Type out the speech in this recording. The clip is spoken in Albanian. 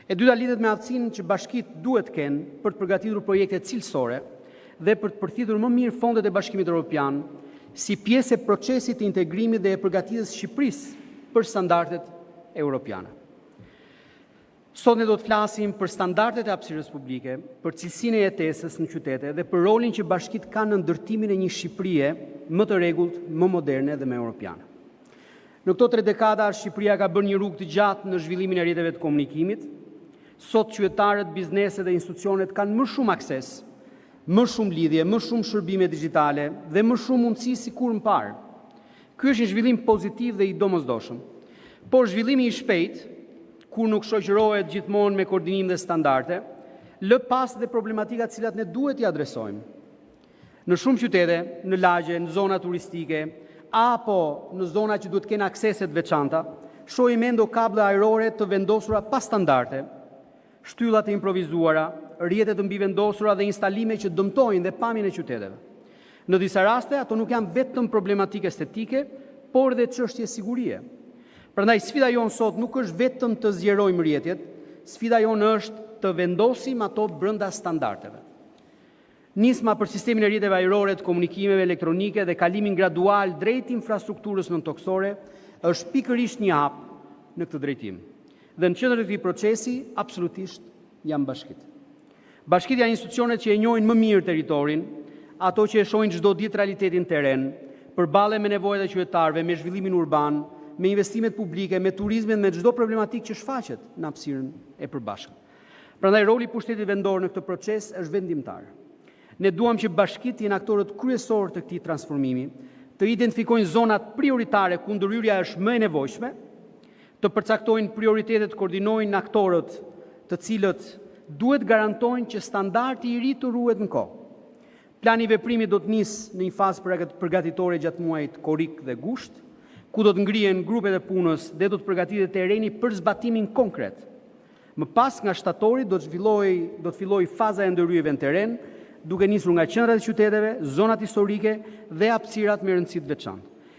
E dyta, lidhet me aftësinë që bashkitë duhet të kenë për të përgatitur projekte cilësore dhe për të përthithur më mirë fondet e Bashkimit Evropian, si pjesë e procesit të integrimit dhe e përgatitjes së Shqipërisë për standardet evropiane. Sot ne do të flasim për standardet e hapësirës publike, për cilësinë e jetesës në qytete dhe për rolin që bashkitë kanë në ndërtimin e një Shqipërie më të rregullt, më moderne dhe më evropiane. Në këto tri dekada Shqipëria ka bërë një rrugë të gjatë në zhvillimin e rrjeteve të komunikimit. Sot qytetarët, bizneset dhe institucionet kanë më shumë akses, më shumë lidhje, më shumë shërbime digjitale dhe më shumë mundësi se kurrë më parë. Ky është një zhvillim pozitiv dhe i domosdoshëm, por zhvillimi i shpejtë, kur nuk shoqërohet gjithmonë me koordinim dhe standarde, lë pas edhe problematika, të cilat ne duhet t'i adresojmë. Në shumë qytete, në lagje, në zona turistike apo në zona që duhet të kenë aksese të veçanta, shohim ende kablle ajrore të vendosura pa standarde, shtylla të improvizuara, rrjete të mbivendosura dhe instalime që dëmtojnë edhe pamjen e qyteteve. Në disa raste ato nuk janë vetëm problematikë estetike, por edhe çështje sigurie. Prandaj sfida jonë sot nuk është vetëm të zgjerojmë rrjetet, sfida jonë është t'i vendosim ato brenda standardeve. Nisma për sistemin e rrjeteve ajrore të komunikimeve elektronike dhe kalimin gradual drejt infrastrukturës nëntokësore është pikërisht një hap në këtë drejtim. Dhe në qendër të këtij procesi, absolutisht, janë bashkitë. Bashkitë janë institucionet që e njohin më mirë territorin, ato që e shohin çdo ditë realitetin në terren, përballen me nevojat e qytetarëve, me zhvillimin urban, me investimet publike, me turizmin dhe me çdo problematikë që shfaqet në hapësirën e përbashkët. Prandaj roli i pushtetit vendor në këtë proces është vendimtar. Ne duam që bashkitë të jenë aktorët kryesorë të këtij transformimi, të identifikojnë zonat prioritare ku ndërhyrja është më e nevojshme, të përcaktojnë prioritetet, të koordinojnë aktorët, të cilët duhet të garantojnë që standardi i ri të ruhet në kohë. Plani i veprimit do të nisë në një fazë përgatitore gjatë muajve korrik dhe gusht, ku do të ngrihen grupet e punës dhe do të përgatitet terreni për zbatimin konkret. Më pas, nga shtatori, do të fillojë faza e ndërhyrjeve në terren, duke nisur nga qendrat e qyteteve, zonat historike dhe hapësirat me rëndësi të veçantë.